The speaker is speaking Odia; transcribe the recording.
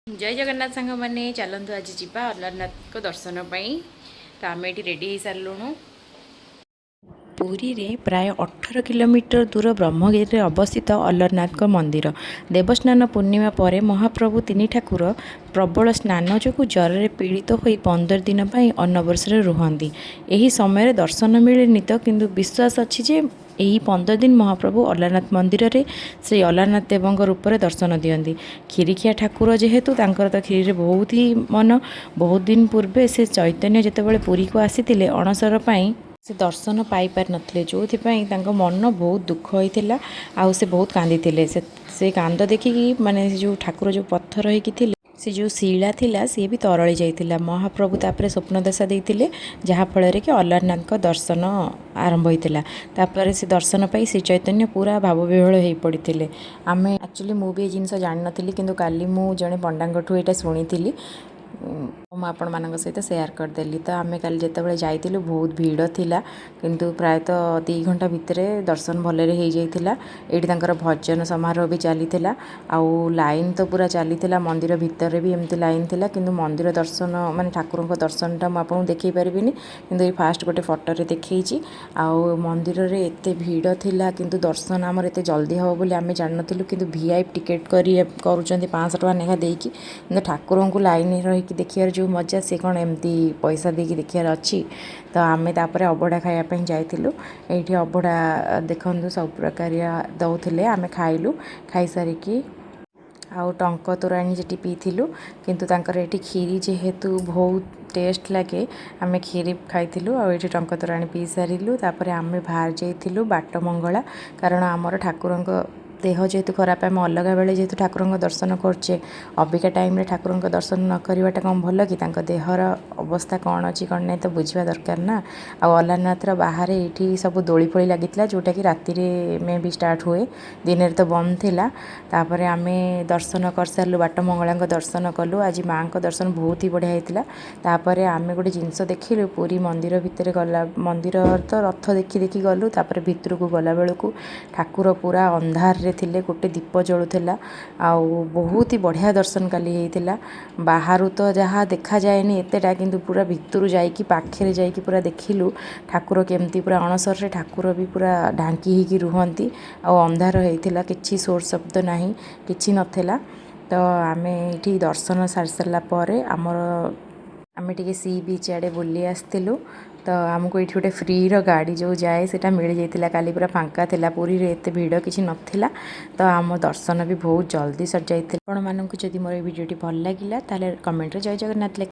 ଜୟ ଜଗନ୍ନାଥ ସାଙ୍ଗମାନେ, ଚାଲନ୍ତୁ ଆଜି ଯିବା ଅଲାରନାଥଙ୍କ ଦର୍ଶନ ପାଇଁ। ତ ଆମେ ଏଠି ରେଡ଼ି ହେଇସାରିଲୁଣୁ। ପୁରୀରେ ପ୍ରାୟ 18 କିଲୋମିଟର ଦୂର ବ୍ରହ୍ମଗିରିରେ ଅବସ୍ଥିତ ଅଲାରନାଥଙ୍କ ମନ୍ଦିର। ଦେବସ୍ନାନ ପୂର୍ଣ୍ଣିମା ପରେ ମହାପ୍ରଭୁ ତିନି ଠାକୁର ପ୍ରବଳ ସ୍ନାନ ଯୋଗୁଁ ଜ୍ୱରରେ ପୀଡ଼ିତ ହୋଇ 15 ଦିନ ପାଇଁ ଅନବସରରେ ରୁହନ୍ତି। ଏହି ସମୟରେ ଦର୍ଶନ ମିଳେନି ତ, କିନ୍ତୁ ବିଶ୍ୱାସ ଅଛି ଯେ ଏହି 15 ଦିନ ମହାପ୍ରଭୁ ଅଲାରନାଥ ମନ୍ଦିରରେ ଶ୍ରୀ ଅଲାରନାଥ ଦେବଙ୍କ ରୂପରେ ଦର୍ଶନ ଦିଅନ୍ତି। କ୍ଷୀରିଖିଆ ଠାକୁର ଯେହେତୁ, ତାଙ୍କର ତ କ୍ଷୀରିରେ ବହୁତ ହି ମନ। ବହୁତ ଦିନ ପୂର୍ବେ ସେ ଚୈତନ୍ୟ ଯେତେବେଳେ ପୁରୀକୁ ଆସିଥିଲେ ଅଣସର ପାଇଁ, ସେ ଦର୍ଶନ ପାଇପାରିନଥିଲେ, ଯେଉଁଥିପାଇଁ ତାଙ୍କ ମନ ବହୁତ ଦୁଃଖ ହୋଇଥିଲା ଆଉ ସେ ବହୁତ କାନ୍ଦିଥିଲେ। ସେ କାନ୍ଦ ଦେଖିକି ମାନେ ସେ ଯେଉଁ ଠାକୁର ଯେଉଁ ପଥର ହେଇକି ଥିଲେ, ସେ ଯେଉଁ ଶିଳା ଥିଲା, ସିଏ ବି ତରଳି ଯାଇଥିଲା। ମହାପ୍ରଭୁ ତାପରେ ସ୍ୱପ୍ନାଦେଶ ଦେଇଥିଲେ, ଯାହାଫଳରେ କି ଅଲାରନାଥଙ୍କ ଦର୍ଶନ ଆରମ୍ଭ ହୋଇଥିଲା। ତାପରେ ସେ ଦର୍ଶନ ପାଇ ଶ୍ରୀ ଚୈତନ୍ୟ ପୁରା ଭାବବିହ୍ୱଳ ହେଇ ପଡ଼ିଥିଲେ। ଆମେ ଆକ୍ଚୁଆଲି ମୁଁ ବି ଏ ଜିନିଷ ଜାଣିନଥିଲି, କିନ୍ତୁ କାଲି ମୁଁ ଜଣେ ପଣ୍ଡାଙ୍କଠୁ ଏଇଟା ଶୁଣିଥିଲି, ମୁଁ ଆପଣମାନଙ୍କ ସହିତ ସେୟାର କରିଦେଲି। ତ ଆମେ କାଲି ଯେତେବେଳେ ଯାଇଥିଲୁ, ବହୁତ ଭିଡ଼ ଥିଲା, କିନ୍ତୁ ପ୍ରାୟତଃ 2 ଘଣ୍ଟା ଭିତରେ ଦର୍ଶନ ଭଲରେ ହେଇଯାଇଥିଲା। ଏଇଠି ତାଙ୍କର ଭଜନ ସମାରୋହ ବି ଚାଲିଥିଲା ଆଉ ଲାଇନ୍ ତ ପୁରା ଚାଲିଥିଲା। ମନ୍ଦିର ଭିତରେ ବି ଏମିତି ଲାଇନ୍ ଥିଲା, କିନ୍ତୁ ମନ୍ଦିର ଦର୍ଶନ ମାନେ ଠାକୁରଙ୍କ ଦର୍ଶନଟା ମୁଁ ଆପଣଙ୍କୁ ଦେଖେଇ ପାରିବିନି, କିନ୍ତୁ ଏଇ ଫାଷ୍ଟ ଗୋଟେ ଫଟୋରେ ଦେଖେଇଛି। ଆଉ ମନ୍ଦିରରେ ଏତେ ଭିଡ଼ ଥିଲା, କିନ୍ତୁ ଦର୍ଶନ ଆମର ଏତେ ଜଲ୍ଦି ହେବ ବୋଲି ଆମେ ଜାଣିନଥିଲୁ। କିନ୍ତୁ ଭିଆଇପି ଟିକେଟ୍ କରି କରୁଛନ୍ତି 500 ଟଙ୍କା ଲେଖା ଦେଇକି, କିନ୍ତୁ ଠାକୁରଙ୍କୁ ଲାଇନ୍ରେ ରହିକି ଦେଖିବାର ଯେଉଁ ମଜା, ସେ କ'ଣ ଏମିତି ପଇସା ଦେଇକି ଦେଖିବାର ଅଛି? ତ ଆମେ ତାପରେ ଅବଢ଼ା ଖାଇବା ପାଇଁ ଯାଇଥିଲୁ। ଏଇଠି ଅବଢ଼ା ଦେଖନ୍ତୁ, ସବୁ ପ୍ରକାରିଆ ଦେଉଥିଲେ। ଆମେ ଖାଇଲୁ। ଖାଇସାରିକି ଆଉ ଟଙ୍କ ତୋରାଣୀ ସେଠି ପିଇଥିଲୁ। କିନ୍ତୁ ତାଙ୍କର ଏଠି କ୍ଷୀରି ଯେହେତୁ ବହୁତ ଟେଷ୍ଟ ଲାଗେ, ଆମେ କ୍ଷୀରି ଖାଇଥିଲୁ ଆଉ ଏଇଠି ଟଙ୍କ ତୋରାଣୀ ପିଇ ସାରିଲୁ। ତାପରେ ଆମେ ବାହାରି ଯାଇଥିଲୁ ବାଟ ମଙ୍ଗଳା, କାରଣ ଆମର ଠାକୁରଙ୍କ ଦେହ ଯେହେତୁ ଖରାପ, ଆମେ ଅଲଗା ବେଳେ ଯେହେତୁ ଠାକୁରଙ୍କ ଦର୍ଶନ କରୁଛେ, ଅବିକା ଟାଇମ୍ରେ ଠାକୁରଙ୍କ ଦର୍ଶନ ନ କରିବାଟା କ'ଣ ଭଲ କି? ତାଙ୍କ ଦେହର ଅବସ୍ଥା କ'ଣ ଅଛି, କ'ଣ ନାହିଁ, ତ ବୁଝିବା ଦରକାର ନା। ଆଉ ଅଲାରନାଥର ବାହାରେ ଏଇଠି ସବୁ ଦୋଳି ଫୋଳି ଲାଗିଥିଲା, ଯେଉଁଟାକି ରାତିରେ ମେ ବି ଷ୍ଟାର୍ଟ ହୁଏ, ଦିନରେ ତ ବନ୍ଦ ଥିଲା। ତାପରେ ଆମେ ଦର୍ଶନ କରିସାରିଲୁ, ବାଟ ମଙ୍ଗଳାଙ୍କ ଦର୍ଶନ କଲୁ। ଆଜି ମାଆଙ୍କ ଦର୍ଶନ ବହୁତ ହି ବଢ଼ିଆ ହେଇଥିଲା। ତାପରେ ଆମେ ଗୋଟେ ଜିନିଷ ଦେଖିଲୁ। ପୁରୀ ମନ୍ଦିର ଭିତରେ ଗଲା, ମନ୍ଦିର ତ ରଥ ଦେଖି ଦେଖି ଗଲୁ। ତାପରେ ଭିତରକୁ ଗଲାବେଳକୁ ଠାକୁର ପୁରା ଅନ୍ଧାରରେ ଥିଲେ, ଗୋଟେ ଦୀପ ଜଳୁଥିଲା ଆଉ ବହୁତ ହି ବଢ଼ିଆ ଦର୍ଶନ କାଲି ହେଇଥିଲା। ବାହାରୁ ତ ଯାହା ଦେଖାଯାଏନି ଏତେଟା, କିନ୍ତୁ ପୁରା ଭିତରୁ ଯାଇକି, ପାଖରେ ଯାଇକି ପୁରା ଦେଖିଲୁ ଠାକୁର କେମିତି ପୁରା ଅଣସରରେ ଠାକୁର ବି ପୁରା ଢାଙ୍କି ହେଇକି ରୁହନ୍ତି। ଆଉ ଅନ୍ଧାର ହେଇଥିଲା, କିଛି ସୋର ଶବ୍ଦ ନାହିଁ, କିଛି ନଥିଲା। ତ ଆମେ ଏଇଠି ଦର୍ଶନ ସାରି ସାରିଲା ପରେ ଆମେ ଟିକେ ସି ବିଚ୍ ଆଡ଼େ ବୁଲି ଆସିଥିଲୁ। ତ ଆମକୁ ଏଇଠି ଗୋଟେ ଫ୍ରିର ଗାଡ଼ି ଯେଉଁ ଯାଏ, ସେଇଟା ମିଳିଯାଇଥିଲା। କାଲି ପୁରା ଫାଙ୍କା ଥିଲା, ପୁରୀରେ ଏତେ ଭିଡ଼ କିଛି ନଥିଲା, ତ ଆମ ଦର୍ଶନ ବି ବହୁତ ଜଲ୍ଦି ସରିଯାଇଥିଲା। ଆପଣମାନଙ୍କୁ ଯଦି ମୋର ଏଇ ଭିଡ଼ିଓଟି ଭଲ ଲାଗିଲା, ତାହେଲେ କମେଣ୍ଟରେ ଜୟ ଜଗନ୍ନାଥ ଲେଖ।